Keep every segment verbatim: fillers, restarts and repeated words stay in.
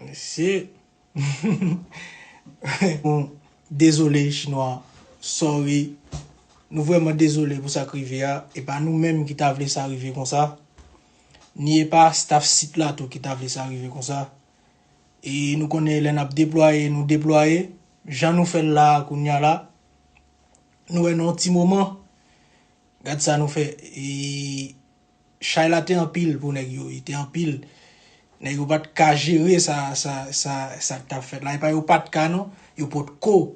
Mesye. Bon, dezole, Chinwa. Sorry. Nou vrèman dezole pou sa k rive a. E pa nou menm ki ta vle sa rive konsa. Ni e pa staff sit la tou ki ta vle sa rive konsa. E nou konnen lè n ap deplwaye, nou deplwaye. Jan nou fè l la a, kounye a la, nou wè nan yon ti moman. Gad sa nou fè. E chay la te anpil pou nèg yo, li te anpil. Nèg yo pa t ka jere sa, sa, sa, sa k t ap fèt la. E pa yo pa t ka non, yo potko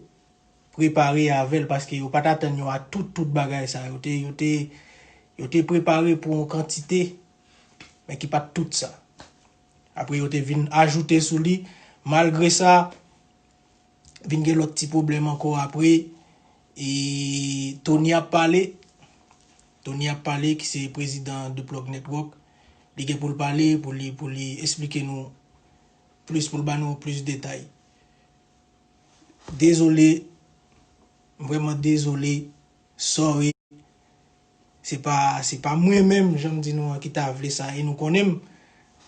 prepare avè l, paske yo pa t atann yo a tout, tout bagay sa. Yo te, yo te, yo te prepare pou yon kantite, men ki pa t tout sa. Apre yo te vin ajoute sou li. Malgre sa, vin gen lòt ti pwoblèm ankò apre. E Tony ap pale. Tony ap pale, ki se prezidan The Plug Network. Li gen pou l pale, pou li, pou li esplike nou plis, pou l ba nou plis detay. Dezole, m vrèman dezole, sorry. Se pa, se pa mwen menm, jan m di nou an, ki ta vle sa. E nou konnen m,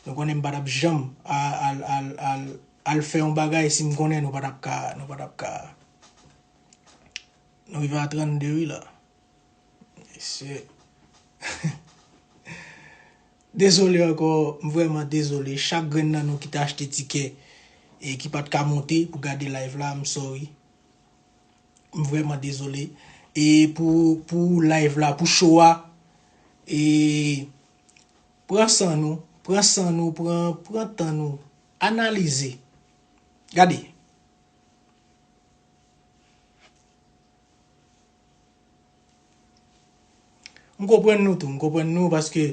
nou konnen m pa t ap janm a-, al, al, al, al fè yon bagay si m konnen nou pa t ap ka, nou pa t ap ka. Nou rive a trannde wi la. Mesye. Dezole ankò, m vrèman dezole. Chak grenn nan nou ki te achte tikè e ki pa t ka monte pou gade live la, m sorry. M vrèman dezole. E pou, pou live la, pou show a, e pran san nou, pran san nou, pran, pran tan nou, analize. Gade. M konprann nou tou, m konprann nou paske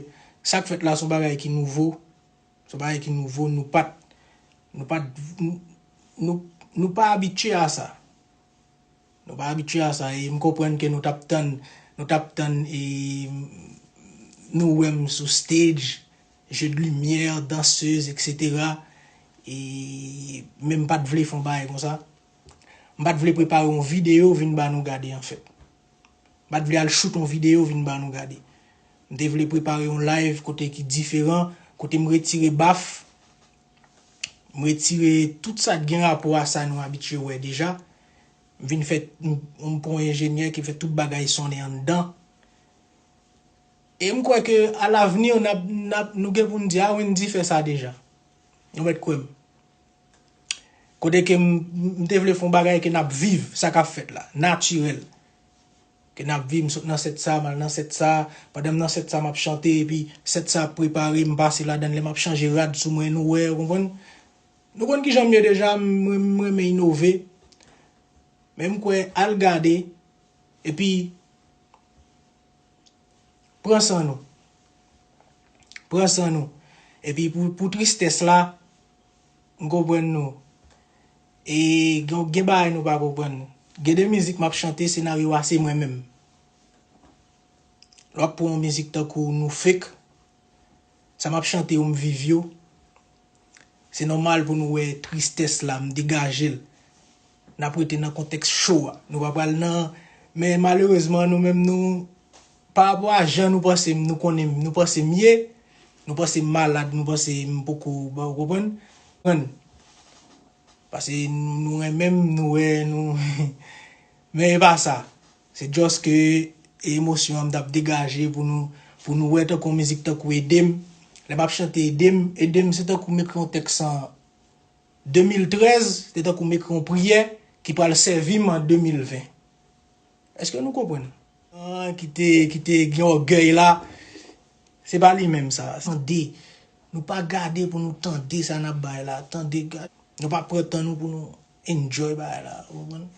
sa k fèt la se yon bagay ki nouvo. Se yon bagay ki nouvo, nou pa t, nou pa t, nou, nou, nou pa abitye a sa. Nou pa abitye a sa, e m konprann ke nou t ap tann, nou t ap tann, e nou wè m sou stage, jeu de lumière, dansez, et cetera. E, men m pa t vle fè yon bagay konsa. M pa t vle prepare yon videyo vin ba nou gade, anfèt. M pa t vle al shoot yon videyo vin ba nou gade. M te vle prepare yon live kote ki diferan, kote m retire baf, m retire tout sa k gen rapò a sa nou abitye wè deja. M vin fè, m, m pran yon enjenyè ki fè tout bagay sonnen anndan. E m kwè ke alavni, n ap, n ap, nou gen pou n di, a, Wendy fè sa deja. Nou mèt kwè m. Kote ke m, m te vle fè yon bagay ke n ap viv, sa k ap fèt la, natirèl. Ke n ap viv, m sot nan sèt sa, m al nan sèt sa, pandan m nan sèt sa, m ap chante, epi sèt sa ap prepare, m pase ladan l, lè m ap chanje rad sou mwen, nou wè, ou konprann? Nou konn kijan m ye deja, m, m renmen inove. Men m kwè, al gade, epi pran san nou. Pran san nou. Epi pou, pou tristès la, m konprann nou. E gen, gen bagay nou pa konprann. Gen de mizik m ap chante, senaryo a se mwen menm. Lè w ap pran yon mizik tankou Nou Fake, sa m ap chante yo, m viv yo. Se nòmal pou nou wè tristès la, m degaje l. N ap rete nan kontèks cho a. Nou pa pral nan, men malerezman, nou menm nou, pa rapò a jan nou panse m, nou konnen m, nou panse m ye, nou panse m malad, nou panse m poko, ba, ou konprann? Konprann? Paske nou, nou renmen m, nou wè, nou, men e pa sa. Se just ke emosyon an m t ap degaje pou nou, pou nou wè tankou yon mizik tankou Ede m. Lè m ap chante Ede m, Ede m se tankou m ekri yon tèks an de mil trèz, se tankou m ekri yon priyè ki pral sèvi m an de mil ven. Èske nou konprann? Ah, ki te, ki te gen ògèy la, se pa li menm sa. Tande, nou pa gade pou nou tande sa n ap bay la. Tande, gade. Nou pa pran tan nou pou nou enjoy bagay la. Ou konprann?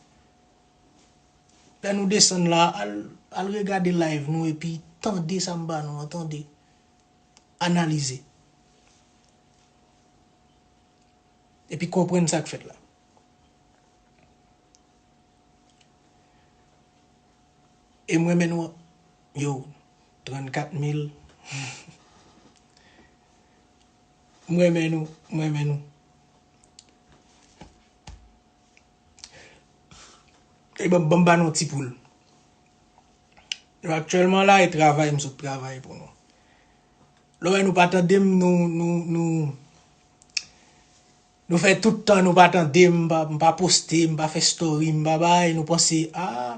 Lè nou desann la, al, al regade live nou epi tande sa m ba nou an, tande. Analize. Epi konprann sa k fèt la. E m renmen nou, yo, trannkat mil. M renmen nou, m renmen nou. E ban, ban m ba nou ti poul. Yo aktyèlman la, e travay, m sot travay pou nou. Lè w wè nou pa tande m, nou, nou, nou, nou fè tout tan nou pa tande m, m pa, m pa poste, m pa fè story, m pa bay, nou panse, ah,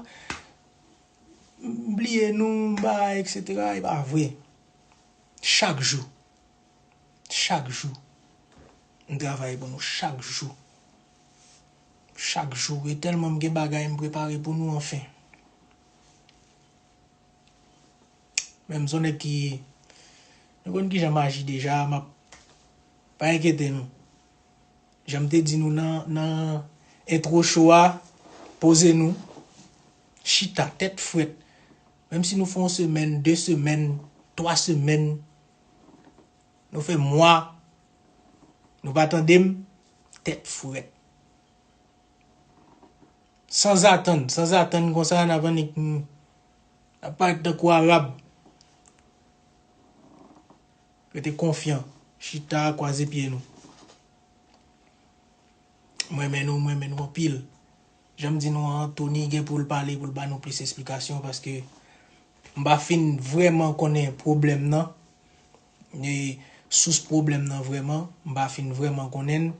m bliye nou, m bay, et cetera. E pa vre. Chak jou. Chak jou. M travay pou nou chak jou. Chak jou. E tèlman m gen bagay m prepare pou nou, anfen. Men m se yon nèg ki, nou konn kijan m aji deja, m ap, pa enkyete nou. Jan m te di nou nan, nan entwo show a, poze nou, chita, tèt frèt. Menm si nou fè yon semèn, de semèn, twa semèn, nou fè mwa, nou pa tande m, tèt frèt. Sanzatann, sanzatann konsa, n ap annik, n ap parèt tankou Arab. Rete konfyan, chita, kwaze pye nou. M renmen nou, m renmen nou anpil. Jan m di nou an, Tony gen pou l pale, pou l ba nou plis esplikasyon, paske m pa fin vrèman konnen pwoblèm nan. E sous pwoblèm nan vrèman, m pa fin vrèman konnen l.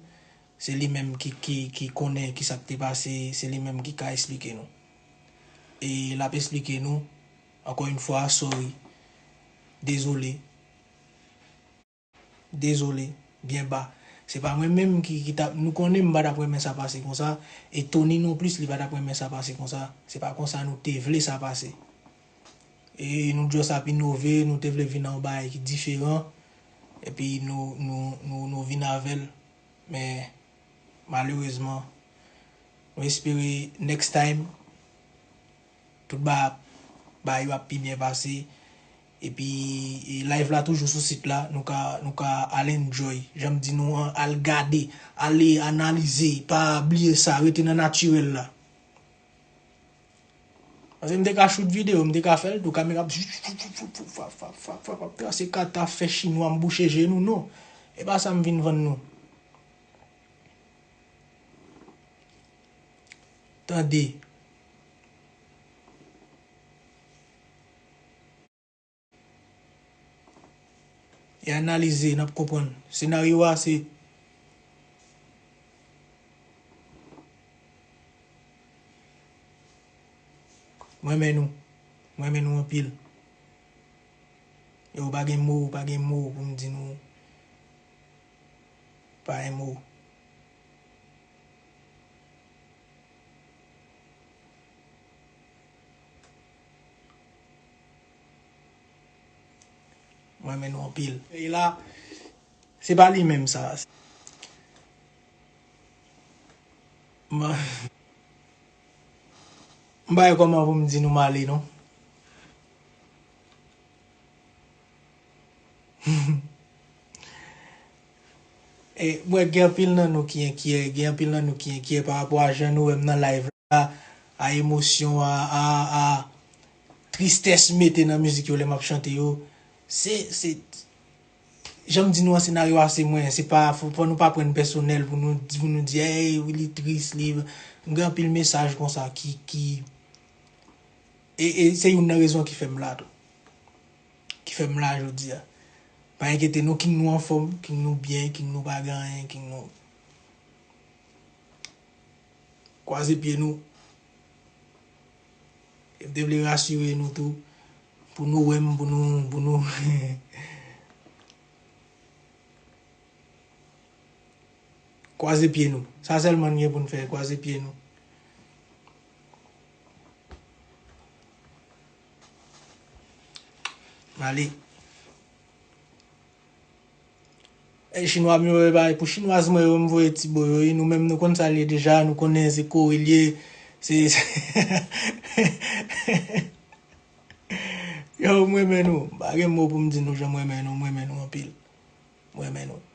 Se li menm ki, ki, ki konnen ki sa k te pase, se li menm ki ka esplike nou. E l ap esplike nou, ankò yon fwa, sorry. Dezole. Dezole, byen ba. Se pa mwen menm ki, ki t ap, nou konnen m pa t ap renmen sa pase konsa, e Tony non plis, li pa t ap renmen sa pase konsa. Se pa konsa nou te vle sa pase. E nou just ap inove, nou te vle vin nan yon bagay ki diferan, epi nou, nou, nou, nou vin avè l. Men, malerezman, nou espere next time, tout ba, bagay yo ap pi byen pase. Epi, e, live la toujou sou sit la, nou ka, nou ka al enjoy. Jan m di nou an, al gade, ale analize, pa bliye sa, rete nan natirèl la. Paske m te ka shoot videyo, m te ka fè l tou, kamera ap ap trase kata, fè chinwa m bouche je nou, non. E pa sa m vin vann nou. Tande. E analize, n ap konprann. Senaryo a se, mwen renmen nou. Mwen renmen nou anpil. Yo, pa gen mo, pa gen mo pou m di nou. Pa gen mo. Mwen renmen nou anpil. E la, se pa li menm sa. M, m pa wè kòman pou m di nou m ale, non. E, mwen gen anpil nan nou ki enkyè, gen anpil nan nou ki enkyè pa rapò a jan nou wè m nan live la, a emosyon, a, a, a tristès m mete nan mizik yo lè m ap chante yo. Se, se, jan m di nou an, senaryo a se mwen, se pa, fò, fò nou pa pran l pèsonèl pou nou, pou nou di, "Ey, wi, li tris, li," m gen anpil mesaj konsa ki, ki, e, e se youn nan rezon ki fè m la tou. Ki fè m la jodi a. Pa enkyete nou, King nou anfòm, King nou byen, King nou pa gen anyen, King nou kwaze pye nou. E m te vle rasire nou tou, pou nou wè m, pou nou, pou nou kwaze pye nou. Sa sèlman n gen pou n fè, kwaze pye nou. ale. E chinwa m yo, e bay pou chinwaz mwen yo, m voye ti bo yo, wi. Nou menm, nou konn sa l ye deja, nou konnen se kore l ye. Se, se Yo, m renmen nou. M pa gen mo pou m di nou jan m renmen nou. M renmen nou anpil. M renmen nou.